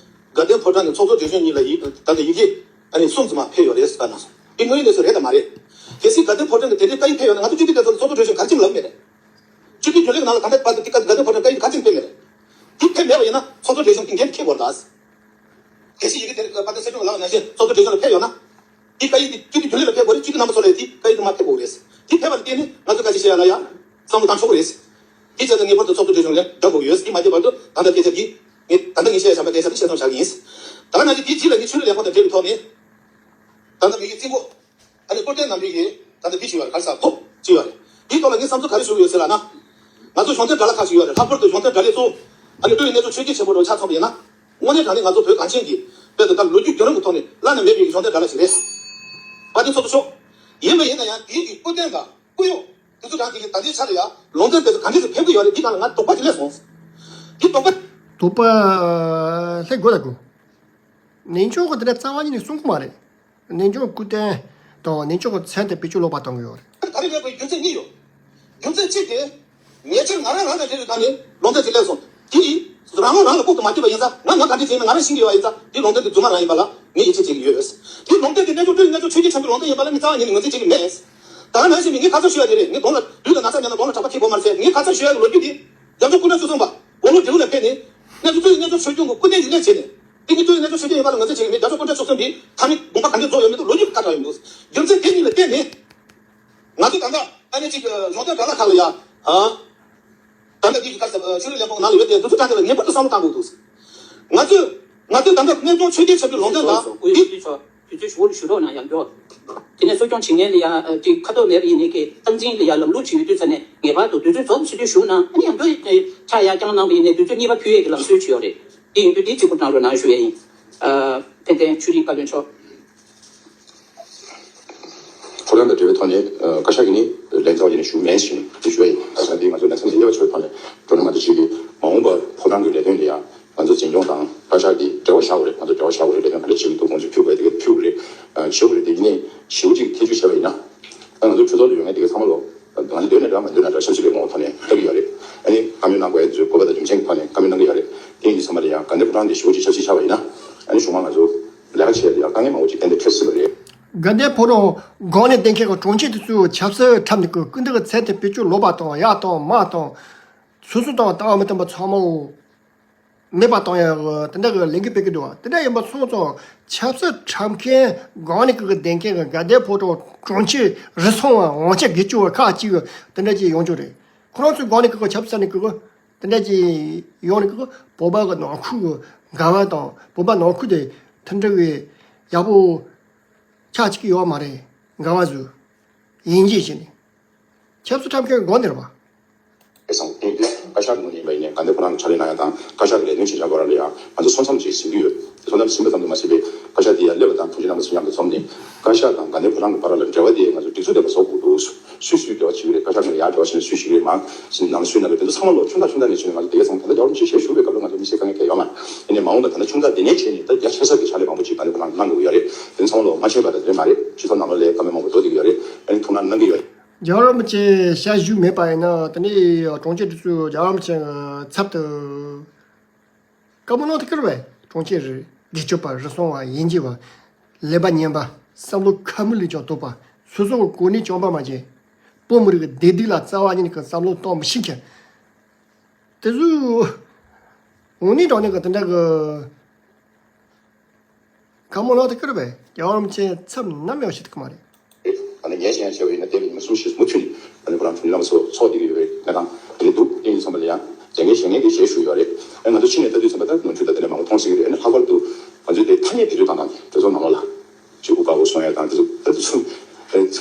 དགའ་ལྡན་ཕོ་བྲང་ནས་ཚོགས་གཙོ་གྲོས་གཞོན་གཉིས་ལ་ཡིག་ད་ལྟ་ཡི་གེ་ཨ་ནི་གསུམ་ཙམ་ཕེབས་ཡོད་རེད་ཟེར་གནང་སོང་། འདི་དངོས་ཡོད་གནས་ཚུལ་རེད་དམ་མ་རེད། གལ་སྲིད་དགའ་ལྡན་ཕོ་བྲང་གི་དེ་འདྲའི་བཀའ་ཡིག་ཕེབས་ཡོད་ན་ང་ཚོ་སྤྱི་འཐུས་དེ་ཚོ་ལ་ཚོགས་གཙོ་གྲོས་གཞོན་ག་རེ་བྱེད་ལབ་མེད་རེད། སྤྱི་འཐུས་རྒྱུན་ལས་ནང་ལ་ད་ལྟ་བར་དུ་དེ་ག་དགའ་ལྡན་ཕོ་བྲང་བཀའ་ཡིག་ག་ཚོད་ཕེབས་མེད་རེད། དེ་ཕེབས་མེད་པ་ཡིན་ན་ཚོགས་གཙོ་གྲོས་གཞོན་གྱི་འགན་འཁྱེར་དགོས་རེད་ད། གལ་སྲིད་ཡི་གེ་དེ་དཔལ་ལྡན་སྲིད་སྐྱོང་ལགས་ནང་བཞིན་ཚོགས་གཙོ་གྲོས་གཞོན་ལ་ཕེབས་ཡོད་ན། དེ་བཀའ་ཡིག་དེ་སྤྱི་འཐུས་རྒྱུན་ལས་ལ་ཕེབས་དགོས་རེད། སྤྱི་འཐུས་རྣམ་པ་ཚོ་ལ་དེ་བཀའ་ཡིག་དེ་མར་ཕེབས་དགོས་རེད། དེ་ཕེབས་པ་ལ་བརྟེན་ནས་ང་ཚོ་བཀའ་ཆད་བཞེས་ཡ་ལ་ཡ་བསམ་བློ་བཏང་ཆོག་གི་རེད། དེ་བྱས་ཙང་ངེས་པར་དུ་ཚོགས་གཙོ་གྲོས་གཞོན་ལ་བསྒྲགས་དགོས་ཀྱི་ཡོད། དེ་མ་བྱས་བར་དུ་ད་ལྟ་སྐད་ཆ་འདི་ངས་ད་ལྟ་ངས་བཤད་བཞིན་པ་སྐད་ཆ་འདི་བཤད་མཚམས་བཞག་གི་ཡིན། ད་ག་ནང་བཞིན་དེའི་རྗེས་ལ་ངས་ཆོས་རིག་ལས་ཁུངས་དང་འབྲེལ་བའི་ཐོག་ནས་ད་ལྟ་ངེད་ཀྱི་རྩིས་འགོ་ཨ་ནི་སྐུ་བསྟན་རྣམ་རྒྱལ་གྱིས་ད་ལྟ་འདི་ཞུས་ཡོད་རེད། ག་རེ་ཟེར་ཐོབ་ཅི་ཡོད་རེད། དེའི་ཐོག་ལ་ངས་བསམ་ཚུལ་ག་རེ་ཞུ་གི་ཡོད་ཟེར་ལབ་ན། ང་ཚོ་གཞུང་འབྲེལ་དྲ་ལམ་ཁག་ཅིག་ཡོད་རེད། ལྷག་པར་དུ་གཞུང་འབྲེལ་དྲ་ལམ་གཙོ་བོ་ཨ་ནི་ཀྲུའུ་ཡི་གནས་ཚུལ་ཆོས་བརྒྱུད་ཆེན་པོ་རུ་ཆ་ཚང་བ་ཡིན་ན། དངོས་གནས་དྲང་གནས་ང་ཚོ་བོད་གངས་ཅན་གྱི་དཔེ་དེ་ལྟར་ལོ་རྒྱུས་བརྒྱུད་རིམ་གྱི་ཐོག་ནས་བླ་ན་མེད་པའི་གཞུང་འབྲེལ་དྲ་ལམ་ཞིག་རེད། དཔལ་ལྡན་ཚོགས་གཙོ་མཆོག་ཡིན་པ་ཡིན་ན་ཡང་དེའི་གི་སྐུ་རྟེན་དང་སྐུ་གཡོག་དེ་ཚོ་རང་གི་ད་ལྟའི་ཆར་ལ་ཡང་ལུང་བསྟན་དེ་ཚོ་ག་འདྲས་སུ་ཕེབས་ཀྱི་ཡོད་རེད། འདི་སྒང་ལ་ང་དོགས་པ་ཅིག་སླེབས་སོང་། འདི་དོགས་པ། དོགས་པ་སླེབས་དགོས་ལ་དགོས། གནས་མཆོག་གི་དེ་འདྲ་རྩ་བ་ཉིད་ནས་གསུང་གི་མ་རེད། གནས་མཆོག་སྐུ་རྟེན་དང་གནས་མཆོག་གི་མཚན་དེ་བེད་སྤྱོད་ལོག་པ་གཏོང་གི་ཡོད་རེད། ག་རེ་མེད་པའི་རྒྱུ་མཚན་གཉིས་ཡོད། རྒྱུ་མཚན་གཅིག་དེ། ཉེ་ཆར་ང་རང་རང་དང་འབྲེལ་བའི་སྒང་ནས་ལུང་བསྟན་ཅིག་སླེབས་སོང་། དེ་ཡིས་རང་ངོ་རང་ལ་ལྐོག་ཏུ་མ་གྱུར་པ་ཡིན་ཙང་ང་ང་ག་འདྲ་བྱས་ན་ང་རང་ཤེས་ཀྱི་ཡོད་པ་ཡིན་ཙང་དེ་ལུང་བསྟན་དེ་རྫུན་མ་རང་ཡིན་པ་ལ་ངས་ཡིད་ཆེས་བྱེད་ཀྱི་ཡོད། དེ་ལུང་བསྟན་དེ་གནས་མཆོག་སྤྲུལ་གནས་མཆོག་ཆོས་རྒྱལ་ཆེན་པོའི་ལུང་བསྟན་ཡིན་པ་ལ་ངས་རྩ་བ་ཉིད་ནས་ངོས་འཛིན་བྱེད་ཀྱི་མེད། ད་ག་ནང་བཞིན་ངས་ཁ་ཚོན་ཞུ་ཡ་དེ་རེད། ངས་གདོང་ལ་དུས་ལ་ན་ཚ་ཉར་ན་གདོང་ལ་གྲགས་པ་ཁེལ་དགོས་མ་རེད་ཟེར། ངས་ཁ་ཚོན་ཞུ་ཡ་གི་ལོ་རྒྱུས་དེ། རྒྱལ་མཆོག་སྐུ་ཕྲེང་བཅུ་གསུམ་པ་དགུང་ལོ་བགྲེས་པོ་ལ་ཕེབས་ནས་གནས་མཆོག་སྤྲུལ་གནས་མཆོག་ཆོས་སྐྱོང་གི་སྐུ་རྟེན་ཡིན་ལས་བྱས་ནས་དེ་ནི་སྤྲུལ་གནས་མཆོག་ཆོས་རྒྱལ་ཡིན་པ་ལ་ངོས་འཛིན་བྱེད་ཀྱི་མེད། རྒྱལ་མཆོག་སྐུ་ཕྲེང་བཅུ་གསུམ་པའི་ཐ་མའི་དགོངས་པ་ག་འདྲས་རྫོགས་ཡོད་མེད་དུ་ལོ་རྒྱུས་ཁ་གྲགས་ཡོད་མི་འདུག་རྒྱུ་མཚན་དེ་གཉིས་ལ་བརྟེན་ནས་ང་ཚོ་ད་ལྟ་ཨ་ནི་ཅིག་གཞུང་འབྲེལ་དྲ་ལམ་ཁག་ལ་ཡ་ཨ། ད་ལྟ་འདི་གི་ཁ་ཆོས་རིག་ལས་ཁུངས་ནང་ལ་ཡོད་དེ་འདི་ཚོ་དྲ་ཐད་ལ་ངེས་པར་དུ་བསམ་བློ་བཏང་དགོས་འདུག་ང་ཚོས་ང་ཚོས་ད་ལྟ་གནས་མཆོག་ཆོས་རྒྱལ་ཆེན་པོའི་ལུང་བསྟན་དང་དབུས་ཡུལ་དུས་ཚོད་ཞུ་རོགས་གནང་ཡང་འགྲོ། དེ་ནས་གསོ་སྐྱོང་བྱེད་མཁན་ལ་ཡང་དེ་ཁ་ཐོག་མེད་པ་ཡིན་ནའི་གི་སྟངས་འཛིན་ལ་ཡང་ལམ་ལུགས་ཅིག་ཡོད་དུས་ཙ་ནས་ངེས་པར་དུ་དུས་ཚོད་རྫོགས་ཚེ་དུས་ཞུ་ན་ཨ་ནི་ཡང་འགྲོ་ཕྱག་ཡར་བརྐྱངས་གནང་བ་ཡིན་ནའི་དུས་ཚོད་གཉིས་པ་ཕུལ་ཡས་ཀྱི་ལམ་སྲོལ་ཅིག་ཡོད་རེད། དེ་ཡིན་དུས་དེ་གཅིག་པུ་གནང་རོགས་གནང་ཞུ་ཡས་ཡིན། ཨ་ཕན་བསྟན་ཆོས་རིག་བཀའ་བློན་མཆོག་ཕོ་བྲང་དང་འབྲེལ་བའི་ཐོག་ནས་བཀའ་ཤག་གིས་ནི་ལན་ཚ་བ་ཡིན་ནས་ཞུ་མེད་ཞུ་དེ་ཞུ་ཡ་ཡིན། བཀའ་ཤག་འདི་ང་ཚོ་ལན་ཚ་མི་ཉེ་བ་ཆོས་ཐོག་ནས་འགྲོ་ན་ང་ཚོ་ཞིག་གིས་མ་འོངས་པ་ཕོ་བྲང་གི་ལས་དོན་ལ་ཡང་ང་ཚོ་འཛིན་སྐྱོང་དང་བཀའ་ཤག་གིས་འབྲེལ་བ་བཞག་དགོས་རེད། ང་ཚོ་འབྲེལ་བ་བཞག་དགོས་རེད། ལས་དོན་ག་འདྲ་བྱེད་ཀྱི་འདུག་དགོངས་ཚུལ་ཕུལ་དགོས་རེད། དེ་ག་ཕུལ་དགོས་རེད། བྱེད་དགོས་རེད། དེ་ཡིན་ནའི་ཞེ་པོ་ཅིག་ཐེ་བྱུས་བྱས་པ་ཡིན་ན་ད་ང་ཚོ་གྲོས་ཚོགས་ལ་ཡོད་མཁན་དེ་ག་ཚང་མ་ལོ་ང་ཚོ་འདོད་ན་འདྲ་མ་འདོད་ན་འདྲ་ཆབ་སྲིད་པའི་ངོ་བོ་ཐོག་ནས་ལྟ་གི་ཡོད་རེད། ཨ་ནི་བཀའ་མོལ་གནང་དགོས་ཡ་ཚོའི་དགོས་པ་དང་རྒྱུ་མཚན་གྱི་ཐོག་ནས་བཀའ་མོལ་གནང་གི་ཡོད་རེད། དེ་ཡིན་དུས་ཚང་མ་ལ་ཡང་དགའ་ལྡན་ཕོ་བྲང་དེ་ཞེ་པོ་ཅིག་ཆབ་སྲིད་ཆགས་པ་ཡིན་ན་ཨ་ནི་གཞུང་མང་ང་ཚོ་ལས་ཀ་བྱེད་ཡ་དེ་ཡང་དཀའ་ངལ་མང་པོ་ཅིག་ཏན་ཏན་འཕྲད་སྲིད་པ་རེད། དགའ་ལྡན་ཕོ་བྲང་སྒང་ནས་བསྟེན་མཁན་གྱི་དྲུང་ཆེ་དེ་ཚོས་ཆབ་སྲིད་འཁྲབ་ནས་ཀྱི་སྐུ་མདུན་གྱི་མཚན་དེ་བེད་སྤྱོད་ལོག་པ་དང་ཡག་དང་མ་དང་། སོ་སོ་དང་ལྟ་བ་མི་མཐུན་པ་ཚང་མ་བོ་མེད་པ་བཏང་ཡ་གི་དེ་འདྲ་གི་ལས་འགུལ་སྤེལ་གི་འདུག་བ། དེ་འདྲ་ཡིན་པ་སོང་ཙང་ཆབ་སྲིད་འཁྲབ་མཁན་སྒང་ནས་ཀྱི་བསྟེན་མཁན་གྱི་དགའ་ལྡན་ཕོ་བྲང་དྲུང་ཆེ་རུལ་སུངས་པ་དབང་ཆ་སྒེར་གཅོད་པ་ཁག་ཅིག་གི་དེ་འདྲ་ཅིག་ཡོང་རྒྱུ་རེད། ཁོ་རང་ཚོའི་སྒང་ནས་ཀྱི་ཆབ་སྲིད་ནས་ཀྱི་དེ་འདྲ་ཅིག་ཡོང་ནས་ཀྱི་བོད་པ་གི་ནང་ཁུལ་གྱི་འགལ་བ་དང་བོད་པ་ནང་ཁུལ་དེ་མཐུན་སྒྲིལ་གྱི་ཡག་པོ་ཆགས་ཀྱི་ཡོད་མ་རེད། འགལ་བ་བཟོས་ཡིན་གཅིག་བྱས་ནས། ཆབ་སྲིད་འཁྲབ་མཁན་དགོངས་དེར་བ། བཀའ་ཤག་ནང་ཡིན་པ་ཡིན་ནའི་དགའ་ལྡན་ཕོ་བྲང་གི་ཕྱག་ལས་གནང་ཡ་དང་བཀའ་ཤག་གི་ལས་དོན་བྱེད་བྱ་སྐོར་ལ་ཡང་ང་ཚོ་སོ་མཚམས་ཅིག་ཟིན་གྱི་ཡོད། སོ་མཚམས་ཟིན་པ་ཙམ་དུ་མ་ཟད་པའི་བཀའ་ཤག་དེ་ཡ་སླེབས་པ་དང་དྲུང་ཆེ་རྣམ་པ་ཚོ་མཉམ་དུ་འཛོམས་ནས་བཀའ་ཤག་དང་དགའ་ལྡན་ཕོ་བྲང་གི་བར་ལ་འབྲེལ་བ་དེ་ང་ཚོ་སྒྲིག་འཛུགས་ལྡན་པ་བཟོ་དགོས་འདུག་སུས་སུས་འབྲེལ་བ་བྱེད་ཀྱི་རེད། བཀའ་ཤག་ནང་ཡར་འབྲེལ་བ་བྱས་ནས་སུས་ཞུགས་རེད། མར་ནང་ལ་སུས་གནང་རེད། དེ་ཚོ་ཚང་མ་ལོ་ཆུང་དང་ཆུང་དང་ནས་བྱས་ནས་ང་ཚོ་དེ་ག་ཚང་ད་ལྟ་རྒྱལ་བ་རིན་པོ་ཆེ་ཞལ་བཞུགས་པའི་སྐབས་ལ་ང་ཚོ་མི་ཤེས་དཀའ་ངལ་གང་ཡང་ཡོད་མ་རེད། དེ་ནས་མ་འོངས་པ་ད་ལྟ་ཆུང་མཐའ་དེ་ནས་བྱས་ནས་ད་རྒྱ་ཆེ་ས་གི་ཕྱག་ལས་མང་པོ་ཅིག་དགའ་ལྡན་ཕོ་བྲང་གནང་དགོས་ཀྱི་ཡོད་རེད། དེ་ཚོ་ཚང་མ་ལོ་མ་ཆེན་པ་དང་དེ་འདྲ་མ་རེད། སྤྱི་ཚོགས་ནང་ལོགས་ལ་དཀའ་མོལ་མང་པོ་འགྲོ་བསྡད་ཀྱི་ཡོད་རེད། ཨ་ནི་ཐུགས་སྣང་གནང་གི་ཡོད་རེད། རྒྱལ་བ་རིན་པོ་ཆེ་ཞལ་བཞུགས་མེད་པ་ཡིན་ན་དེ་ནས་དྲུང་ཆེ་དེ་ཚོས་རྒྱལ་བ་རིན་པོ་ཆེ་ཚབ་ཏུ་བཀའ་མོལ་གནང་ཐུབ་ཀྱི་རེད་པས། དྲུང་ཆེ་རེད། སྒེར་གཅོད་པ་རུལ་སུངས་པ་ཡིན་གཅིག་པ་ལས་པ་ངན་པ་བསམ་བློ་ཁ་མིག་ལས་ཀྱང་དོག་པ་སོ་སོ་གི་གོ་གནས་བཅོམ་པ་མ་བྱས། བོད་མི་རིགས་ཀྱི་བདེ་སྡུག་ལ་རྩ་བ་ཉིད་ནས་ཀྱི་བསམ་བློ་གཏོང་མི་ཤེས་མཁན། དེ་ཚོས་དངོས་གནས་དྲང་གནས་ཀྱི་དེ་འདྲ་གི་བཀའ་མོལ་གནང་ཐུབ་ཀྱི་རེད་པས། རྒྱལ་བ་རིན་པོ་ཆེ་ཚབ་ནམ་ཡང་བྱེད་ཐུབ་ཀྱི་མ་རེད། ཨ་ནི་ངས་བཤད་ཡ་བྱས་པ་ཡིན་ན་འདས་པའི་ཉི་མ་གསུམ་བཞི་མུ་མཐུད་ནས་ཨ་ནི་ཕོ་བྲང་དྲུང་ཡིག་བླ་མ་ཚོ་ཚོགས་བསྡད་ཀྱི་ཡོད་རེད། ངས་ཞེ་ངས་ཀྱི་ཞེས་ཞུ་ཡོད་རེད། ཨ་ང་ཚོ་ཕྱི་ནས་ལྟ་དུས་ཙམ་པ་ད་ནོར་འཁྲུལ་དང་དེ་འདྲ་མང་པོ་མཐོང་སྲིད་ཀྱི་རེད། ཨ་ནི་ལྷག་པར་དུ་ང་ཚོའི་དེ་ཐ་སྙད་བེད་སྤྱོད་བཏང་སྟངས་དེ་ཚོ་ནང་ལོགས་ལ་ཅིག་དབུ་དཀར་པོ་གསུང་ཡ་དང་དེ་ཚོ་ད་དུ་ཚུར་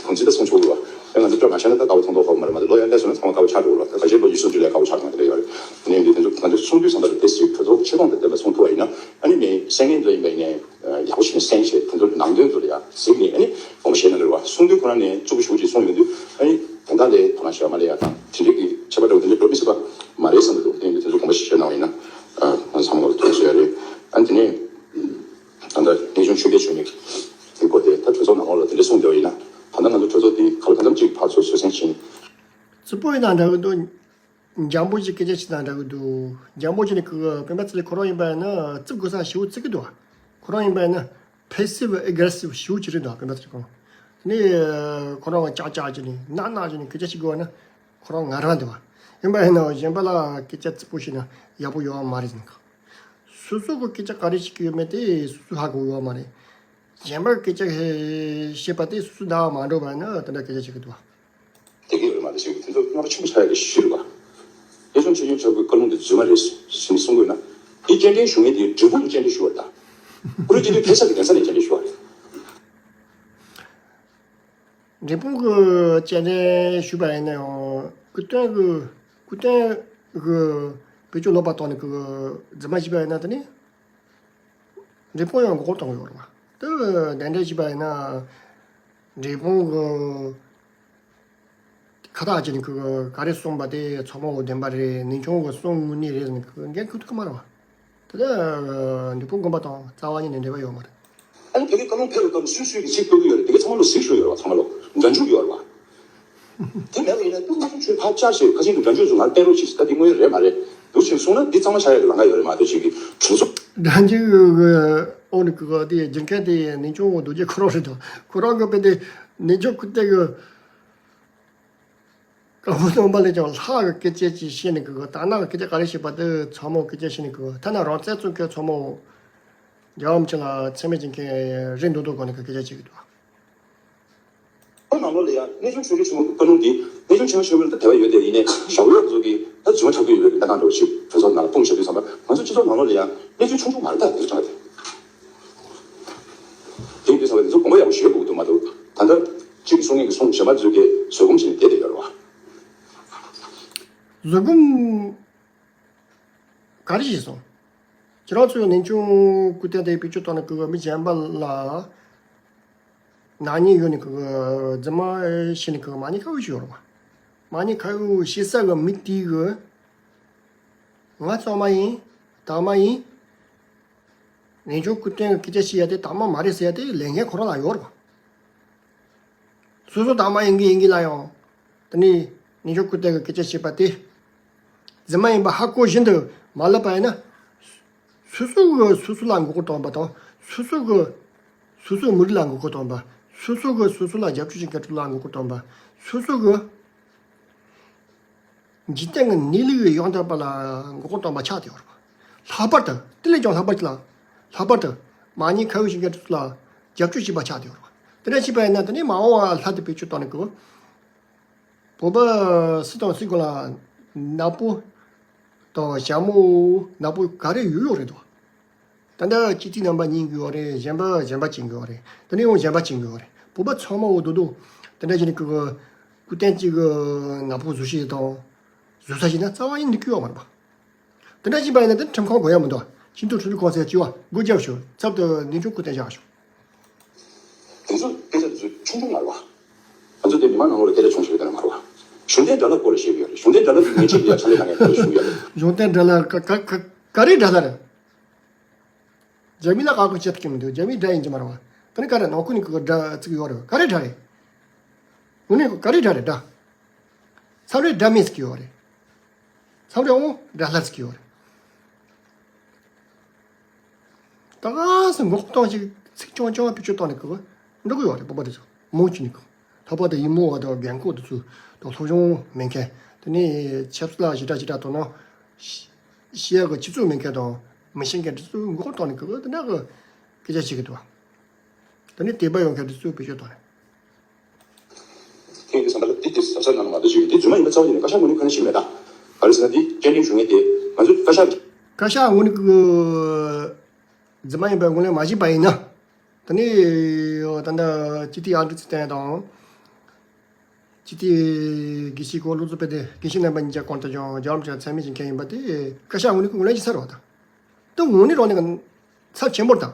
གོང་ཚིག་ད་གསུང་ཆོག་གི་རེད་བ། ཨ་ང་ཚོ་སྤྲོ་མ་བྱས་ན་ད་དཀར་པོ་མཐོང་མདོག་ཁ་པོ་མ་རེད་མ་གཏོགས་ལོ་ཡར་སླེབས་སོང་ན་ཚང་མ་དཀར་པོ་ཆགས་འགྲོ་གི་རེད་བ། ད་ག་ཞིག་ལོ་ཉི་ཤུ་རྩ་གཅིག་ལ་དཀར་པོ་ཆགས་གནང་གི་རེད་ཡོད་རེད། ཨ་ནི་འདི་དེ་ཚོ་ང་ཚོ་གསུང་དུས་ཙམ་པ་ལ་དེ་ཞིག་གྲོས་ཚོགས་ཆེ་མཐོང་དེ་བསྟན་པ་གསུང་ཐུབ་པ་ཡིན་ན་ཨ་ནི་མི་གསན་མཁན་ཚོ་ཡིན་པ་ཡིན་ནའི་ཡག་པོ་ཞིག་ནས་གསན་བྱས་དེ་ཚོ་ནང་དོན་ཚོ་ལ་ཡ་གཟིགས་ནས་ཨ་ནི་དགོངས་པ་བཞེས་གནང་གི་རེད་བ། གསུང་དུས་ཁོ་རང་ནས་གཙོ་བོ་ཞུ་ཅིག་གསུང་ཡོང་དུས་ཨ་ནི་དོན་དག་ལས་དོ་སྣང་ཞེ་དྲག་མ་སླེབས་ཡ་དང་དེ་འདྲའི་གི་ཁྱད་པར་འདྲ་བོ་དེ་འདྲ་འགྲོ་མི་སྲིད་པ་མ་རེད་བསམ་གྱི་འདུག་དེ་ཡིན་དུས་དེ་ཚོ་དགོངས་པ་ཞིག་བཞེས་གནང་བ་ཡིན་ན་ཨ་ང་ཚང་མ་ལ་ཐུགས་སུ་ཡ་རེད། ཨ་ནི་དེ་ནས་ད་ལྟ་གནས་ཆུང་ཆོས་རྒྱལ་ཆོས་ཉིད་ཀྱི་སྐོར་དེ་ད་གྲོས་ཚོགས་ནང་ལོགས་ལ་དེ་འདྲ་གསུངས་བསྡད་པ་ཡིན་ན་ད་ལྟ་ང་ཚོ་གྲོས་ཚོགས་དེ་ག་ལ་གང་འཚམ་ཅིག་ཕར་ཚུར་བཟོད་བསྲན་བྱས་ནས། རྩུབ་པོ་ཡིན་ན་འདྲ་གི་འདུག་འཇམ་པོ་ཞིག་སྐད་ཆ་བཤད་ན་འདྲ་གི་འདུག་འཇམ་པོ་བྱས་ནས་ཁོ་སྤེན་པ་ཚེ་རིང་ཁོ་རང་ཡིན་པ་ཡིན་ན་རྩུབ་དགོས་ས་ཞེ་པོ་རྩུབ་ཀྱི་འདུག་ཁོ་རང་ཡིན་པ་ཡིན་ན་passive aggressive ཞེ་པོ་ཅིག་རེད་འདུག་སྤེན་པ་ཚེ་རིང་ཁོ་རང་། དེ་ནས་ཁོ་རང་ལ་ཅག་ཅག་བྱས་ནས་ནག་ནག་བྱས་ནས་སྐད་ཆ་བཤད་དགོས་པ་ན་ཁོ་རང་ངར་བ་འདུག་བ། ཡིན་པ་ཡིན་ན་གཞན་པ་ལ་སྐད་ཆ་རྩུབ་པོ་བཤད་ན་ཡག་པོ་ཡོད་པ་མ་རེད་ཟེར་ནས། སོ་སོ་གི་སྐད་ཆ་ག་རེ་བཤད་ཀྱི་ཡོད་མེད་དེ་སོ་སོས་ཧ་གོ་ཡོད་པ་མ་རེད། གཞན་པར་སྐད་ཆ་བཤད་པ་དེ་སོ་སོའི་བདག་མ་འགྲོ་བ་ན་དེ་འདྲ་སྐད་ཆ་བཤད་ཀྱི་འདུག་བ། དེ་གས་ཡོད་མ་རེད་ཟེར་གྱི་དེ་ཚོ་རྣམ་པ་ཆེན་པོ་ཆགས་ཡག་གི་ཤུལ་བ། དབྱར་གཞུང་ཆོས་རྒྱུན་ཆགས་པའི་བཀའ་ལུང་དེ་རྫུན་མ་རེད་ཟེར་ནས་གསུང་དགོས་ན། འདི་སྐྱེལ་འདྲེན་ཞུ་མཁན་དེ་འབྲས་སྤུངས་ཀྱི་སྐྱེལ་འདྲེན་ཞུ་བ་རེད་ད། ཨུ་རུ་སྐྱིད་དུ་ཕེབས་ས་གི་གདན་ས་ནས་སྐྱེལ་འདྲེན་ཞུ་བ་རེད། འབྲས་སྤུངས་ཀྱི་སྐྱེལ་འདྲེན་ཞུས་པ་ཡིན་ན་ཡང་སྐུ་རྟེན་གྱི་སྐུ་རྟེན་གྱི་བེད་སྤྱོད་ལོག་པ་བཏང་ནས་ཀྱི་རྫུན་མ་བྱས་པ་ཡིན་ན་དེ་ནི། འབྲས་སྤུངས་ཡང་མགོ་སྐོར་གཏོང་གི་ཡོད་རེད་བ། དེ་དེ་འདྲ་བྱས་པ་ཡིན་ན། འབྲས་སྤུངས་ཀྱི་ཁ་བཏགས་ཀྱི་ནི་ཀྱི་ག་རེ་གསུངས་པ་དེ་ཚང་མ་འོ་བདེན་པ་རེད། ནུས་ཆུང་གི་གསུང་དངོས་གནས་རེད་ཟེར་ནས་ཀྱི་འགན་ཁུར་ཐུབ་ཀྱི་མ་རེད་བ། དེ་ལ་འབྲས་སྤུངས་དགོན་པ་དང་རྩ་བ་ཉིད་ནས་འབྲེལ་བ་ཡོད་མ་རེད། ཨ་ནི་བོད་ཀྱི་བཀའ་ལུང་ཕེབས་པའི་སྐབས་སུས་སུས་ཀྱིས་ཅིག་བཀོད་ཀྱི་ཡོད་རེད། དེ་ག་ཚང་མ་ལ་གཟིགས་ཞུ་ཡོད་རེད་བ། ཚང་མ་ལ་སྒྲ་འཇུག་ཡོད་རེད་བ། དེ་མེད་པ་ཡིན་ན་ཏུ་མ་ཐུག་ཆོས་ཕར་བཅར་ཞེས་ཁ་ཆེན་གྱི་སྒྲ་འཇུག་ཚོ་ང་སྤེལ་རོགས་གྱིས་ཟེར། ད་འདི་དངོས་ཡོད་རེད་མ་རེད། འདུག་ཕྱིན་སོང་ན་འདི་གཙང་མ་ཆགས་ཡག་གི་ལམ་ཁ་ཡོད་རེད་མ་གཏོགས་ཅིག་གི་གྲོས་ཚོགས། སྒྲ་འཇུག་གི་ཨོ་ནི་ཀི་ག་དེ་སྒྱུར་མཁན་དེ་ནུས་ཆུང་རྡོ་རྗེ་ཁོ་རང་རེད་དོ། ཁོ་རང་གི་དཔེ་དེ་ནུས་ཆུང་ཁུ་ཏེ་གི་བཀའ་པོད་སྟོན་པ་ལས་ཀྱང་ལྷག་གི་སྐད་ཆ་ཅིག་བཤད་ནི་ཀི་ག་ད་ནང་གི་སྐད་ཆ་ག་རེ་བཤད་པ་དེ་ཚང་མ་སྐད་ཆ་བཤད་ནི་ཀི་ག་ཐ་ན་རང་བཙན་བཙོང་མཁན་ཚང་མ་རྒྱལ་བ་རིན་པོ་ཆེ་ལ་མཚན་སྨད་བྱེད་མཁན་རེད་འདུག་འདུག་གོ་ནི་ཀི་སྐད་ཆ་བཤད་ཀྱི་འདུག་ཁོ་ནང་ལོགས་ལ་ཡང་གནས་ཆུང་ཆོས་རྗེ་ཆེན་པོ་གི་བཀའ་ལུང་འདི་གནས་ཆུང་ཆེན་པོ་ཆེན་པོ་ལ་ད་དད་པ་ཡོད་དེ་ཡིན་ནའི་ཞྭ་གཡོག་ཚོ་གི་ད་རྫུན་མ་ཆགས་ཀྱི་ཡོད་པའི་གནས་སྟངས་འདྲ་བོ་ཞིག་གྲོས་ཚོགས་ནང་ལ་སྤུངས་བཞག་དུས་ཙམ་པ་ང་ཚོ་སྤྱི་ཚོགས་ནང་ལོགས་ལ་ཡང་གནས་ཆུང་ཆུང་ཆུང་མ་རེད་ད་དེ་ཚོ་ཆགས་ཏེ། དེ་ཡིན་དུས་ཙམ་པ་དེ་ཚོ་དགོངས་པ་ཡག་པོ་ཞུ་དགོས་ཀྱི་འདུག་མ་གཏོགས་ད་ལྟ་གཅིག་གིས་གསུང་མཁན་གྱི་གསུང་གཞན་པ་ཚོས་ཀྱི་བཟོད་སྒོམ་བྱས་ནས་བསྡད་བསྡད་ཡོད་རེད་བ། བཟོད་སྒོམ། ག་རེ་བྱས་སོང་། ཁྱེད་རང་ཚོས་ནན་ཆུང་སྐུ་རྟེན་དེ་བེད་སྤྱོད་བཏང་ནས་ཀྱི་མི་གཞན་པ་ལ་ནག་ཉེས་ཡོད་ནས་ཀྱི་རྫུན་མ་བཤད་ནས་ཀྱི་མ་ཉེས་ཁ་གཡོགས་ཤིག་ཡོད་རེད་བ། མ་ཉེས་ཁ་གཡོགས་བཤད་ས་གི་མི་དེ་གི་ང་གཙང་མ་ཡིན། དག་མ་ཡིན། ནན་ཆུང་སྐུ་རྟེན་གྱི་སྐད་ཆ་བཤད་ཡ་དེ་དག་མ་མ་རེད་ཟེར་ཡ་དེ་ལས་འགན་ཁོ་རང་ལ་ཡོད་རེད་བ། སོ་སོ་དག་མ་ཡིན་གི་ཡིན་གི་ལ་ཡང་། དེ་ནི་ནུས་ཆུང་སྐུ་རྟེན་གྱི་སྐད་ཆ་བཤད་པ་དེ། རྫུན་མ་ཡིན་པ་ཧ་གོ་བཞིན་དུ་མ་ལབ་པ་ཡིན་ན། སོ་སོ་གི་སོ་སོ་ལ་མགོ་སྐོར་གཏོང་བ་དང་སོ་སོ་གི་སོ་སོའི་མི་རིགས་ལ་མགོ་སྐོར་གཏོང་བ། སོ་སོ་གི་སོ་སོ་ལ་རྒྱབ་སྐྱོར་བྱེད་མཁན་ཚོ་ལ་མགོ་སྐོར་གཏོང་བ། སོ་སོ་གི་འཇིག་རྟེན་གྱི་གནས་ལུགས་ཡང་དག་པ་ལ་མགོ་སྐོར་གཏོང་བ་ཆགས་བསྡད་ཡོད་རེད་བ། ལྷག་པར་དུ་དེ་ལས་ཀྱང་ལྷག་པར་དུ་ལ་ལྷག་པར་དུ་མ་ཉེས་ཁ་གཡོགས་བྱེད་མཁན་ཚོ་ལ་རྒྱབ་སྐྱོར་བྱེད་པ་ཆགས་བསྡད་ཡོད་རེད་བ། དེ་འདྲ་བྱས་པ་ཡིན་ན་དེ་ནས་མ་འོངས་པ་ལྷ་དེ་བེད་སྤྱོད་བཏང་ནས་གི་བོད་པ་སུ་དང་སུའི་སྒང་ལ་ནག་པོ་དང་ཞྭ་མོ་ནག་པོ་ག་རེ་ཡོད་ཡོད་རེད་དོ། ད་ལྟ་སྐྱིད་ཐིག་རྣམ་པ་གཉིས་ཀྱི་ཡོད་རེད། གཞན་པ་གཞན་པ་གཅིག་གི་ཡོད་རེད། དེ་ནས་ཡང་གཞན་པ་གཅིག་གི་ཡོད་རེད། བོད་པ་ཚང་མ་འོ་དོ་དོ་དེ་འདྲ་བྱས་ནས་ཀྱི་སྐུ་རྟེན་གཅིག་གི་ནག་པོ་བཟོ་ཤེས་དང་བཟོ་ས་ཞིག་ན་རྩ་བ་ཡིན་འདུག་གི་ཡོད་མ་རེད་པ། དེ་འདྲ་བྱས་པ་ཡིན་ན་དེ་ཁྲིམས་ཁང་དགོས་ཡ་མི་འདུག་ཁྱིམ་སྡོད་ཁྲིམས་ལུགས་ཁང་ཟེར་གྱི་བ་སྒོ་རྒྱབ་ཤོག་ཚབ་ཏུ་ནུས་ཆུང་སྐུ་རྟེན་བཞག་ཤོག་དེ་ཚོ་སྐད་ཆ་དེ་ཚོ་ཆུང་ཆུང་མ་རེད་བ། ང་ཚོ་དེ་མི་མང་ནང་ལོགས་ལ་སྐད་ཆ་ཆུང་ཆུང་ཡོད་དེ་ན་མ་རེད་བ། གཞུང་འབྲེལ་དགྲ་ལྷ་སྐོར་ལ་བཤད་ཀྱི་ཡོད་རེད། གཞུང་འབྲེལ་དགྲ་ལྷ་དེ་ངས་ཅིག་ཡ་ཆ་ལས་ལ་ངས་སྐོར་ཞུ་ཡ་རེད། གཞུང་འབྲེལ་དགྲ་ལྷ་ག་ག་ག་ག་རེ་དགྲ་ལྷ་རེད། རྒྱ་མི་ལ་ཧ་གོ་ཆེ་ཐུབ་ཀྱི་མི་འདུག་རྒྱ་མིའི་དགྲ་ཡིན་གྱི་མ་རེད་བ། ད་ནི་ག་རེ་ནང་ཁུལ་ནས་གི་དགྲ་བརྩི་གི་ཡོད་རེད། ག་རེ་དགྲ་རེད། དངོས་གནས་ག་རེ་དགྲ་རེད་དགྲ། མཚམས་རེ་དགྲ་མེད་ཟེར་གི་ཡོད་རེད། མཚམས་རེ་འོང་དགྲ་ལྷ་ཟེར་གི་ཡོད་རེད། ད་ག་སེ་མགོ་སྐོར་གཏོང་ཞིག་ཚིག་ཆུང་ཆུང་བེད་སྤྱོད་བཏང་ནས་གི་འགྲོ་གི་ཡོད་རེད། བོད་པ་དེ་ཚོ་མང་ཆེ་ནས་གི། ལྷག་པར་དུ་ཡིག་མོ་བ་དང་རྒན་འཁོགས་དེ་ཚོ་དང་སློབ་སྦྱོང་མེད་མཁན། དེ་ནས་ཆབ་སྲིད་ལ་ཞེ་དྲག་ཞེ་དྲག་དོ་སྣང་ཤེས་ཡག་གི་སྤྱི་ཚོགས་མེད་མཁན་དང་མི་ཤེས་མཁན་དེ་ཚོས་མགོ་སྐོར་གཏོང་ནས་གི་དེ་འདྲ་གི་སྐད་ཆ་བཤད་ཀྱི་འདུག་དེ་ནས་དད་པ་ཡོད་མཁན་དེ་ཚོས་བེད་སྤྱོད་བཏང་ནས། དེ་ཡིན་དུས་ཙམ་པ་ལ་འདི་དེ་ཟབ་ཟབ་ནང་ལ་མ་གཏོགས་ཅིག་འདི་རྫུན་མ་ཡིན་པ་རྩ་བ་ཉིད་ནས་བཀའ་ཤག་ངོས་ནས་ཁ་ནས་ཞིག་མེད་ད། ག་རེ་ཟེར་ན་འདི་སྐྱེལ་འདྲེན་ཞུ་མཁན་དེ་ང་ཚོ་བཀའ་ཤག་བཀའ་ཤག་དངོས་གནས་ཀྱི་འཛིན་མ་ཡིན་པའི་ངོས་ལེན་མ་བྱས་པ་ཡིན་ན། ད་ནི་ད་ལྟ་སྤྱི་འཐུས་ཨ་འབྲུག་ཚེ་བརྟན་དང་། སྤྱི་འཐུས་དགེ་བཤེས་སྐོར་སློབ་གཙོ་དཔལ་ལྡན་དགེ་བཤེས་རྣམ་པ་གཉིས་ཀྱང་གང་ལྟར་ཀྱང་རྒྱལ་བ་རིན་པོ་ཆེ་མཚན་སྨད་བྱེད་མཁན་ཡིན་པ་དེ་བཀའ་ཤག་ངོས་ནས་ངོས་ལེན་བྱེད་ཚར་བ་དང་། ད་ངོས་ནས་རང་ནས་ཚབས་ཆེན་པོར་དང་།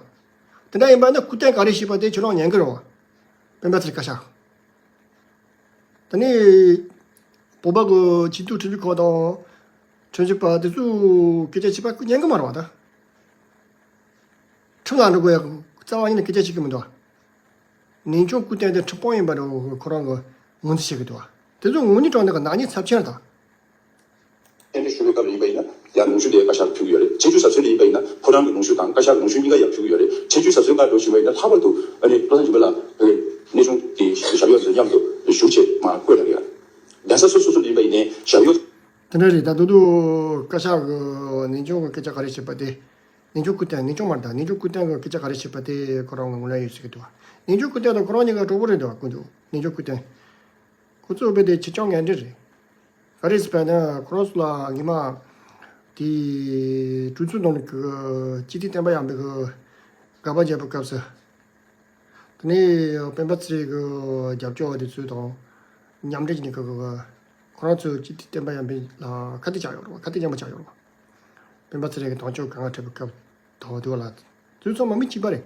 དེ་འདྲ་ཡིན་པ་ན་སྐུ་རྟེན་ག་རེ་བྱས་པ་དེ་ཁྱོད་རང་ཉན་གི་རེད་བ། སྤེན་པ་ཚེ་རིང་བཀའ་ཤག་ད་ནི་བོད་པ་གི་སྤྱི་འཐུས་ཁྲི་འཇུག་ཁག་དང་། ཁྲིམས་ཞིབ་པ་དེ་ཚོས་སྐད་ཆ་བྱས་པ་སྐུ་ཉན་གི་མ་རེད་བ་ད། ཁྲིམས་ལ་འགྲོ་དགོས་ཡག་རྩ་བ་ཉིད་ནས་སྐད་ཆ་བྱེད་ཀྱི་མི་འདུག་ནས་ཆུང་སྐུ་རྟེན་དེ་ཁྲི་སྤུངས་ཡིན་པ་རེད་ཁོ་རང་གི་ངོས་འཛིན་བྱེད་ཀྱི་འདུག་དེ་ཚོ་ངོས་ནས་དྲངས་ནས་གི་ནག་ཉེས་ཚབས་ཆེན་དང་། ཕན་ཚུན་ཞུ་བའི་སྐབས་ལ་ཡིན་པ་ཡིན་ན་ཡང་ལུང་ཞུ་དེ་བཀའ་ཤག་ཕུལ་གྱི་ཡོད་རེད། ཆེད་བརྗོད་ཟབ་ཚོད་ལ་ཡིན་པ་ཡིན་ན་ཕོ་བྲང་གི་ལུང་ཞུ་དང་བཀའ་ཤག་ལུང་ཞུ་གཉིས་ཀ་ཡང་ཕུལ་གྱི་ཡོད་རེད། ཆེད་བརྗོད་ཟབ་ཚོད་སྐབས་འགྲོ་བཞིན་པ་ཡིན་ན་ལྷག་པར་དུ་ཨ་ནི་བློ་བཟང་སྦྱིན་པ་ལགས་ཕ་གིའི་གནས་ཆུང་དེ་ཞབས་གཡོག་དེ་མཉམ་དུ་བཞུགས་བྱས་མར་བསྐོས་གནང་གི་ཡོད་རེད། གདན་ས་སོ་སོ་སོ་ལ་ཡིན་པ་ཡིན་ནའི་ཞབས་གཡོག་དེ་འདྲ་རེད། ད་དུང་དུ་བཀའ་ཤག་གི་ནས་ཆུང་གི་སྐད་ཆ་ག་རེ་བཤད་པ་དེ། ནས་ཆུང་སྐུ་རྟེན་ནས་ཆུང་མ་རེད་ད་ནས་ཆུང་སྐུ་རྟེན་གི་སྐད་ཆ་ག་རེ་བཤད་པ་དེ་ཁོ་རང་གི་ངོས་ལེན་ཡོད་ཟེར་གི་འདུག་ནས་ཆུང་སྐུ་རྟེན་དང་ཁོ་རང་གཉིས་ཀ་གྲོགས་པོ་རེད་འདུག་སྐུ་མདུན། ནས་ཆུང་སྐུ་རྟེན། ཁོ་ཚོ་དཔེ་དེ་ཁྱེད་ཅག་ངན་འདྲེ་རེད། ག་རེ་ཟེར་བ་ན་ཁོ་རང་ཚོ་ལ་ངེས་མ་དེ་གྲོས་ཚོགས་ནང་གི་སྤྱི་འཐུས་བསྟན་པ་ཡར་འཕེལ་གི་དགག་པ་བརྒྱབ་པའི་སྐབས་སུ། དེ་ནས་སྤེན་པ་ཚེ་རིང་གི་རྒྱབ་སྐྱོར་བ་དེ་ཚོ་དང་མཉམ་འབྲེལ་གྱིས་ནི་གི་གི་ཁོ་རང་ཚོའི་སྤྱི་འཐུས་བསྟན་པ་ཡར་འཕེལ་ལ་ཁ་གཏད་བཅག་ཡོད་རེད་བ། ཁ་གཏད་བཅག་མ་བཅག་ཡོད་རེད་བ། སྤེན་པ་ཚེ་རིང་གི་དོན་གཅོད་གང་ག་འཕྲད་པའི་སྐབས་དང་དུ་བ་ལ་དེ་ཚོ་ཚང་མ་མི་གཅིག་པ་རེད།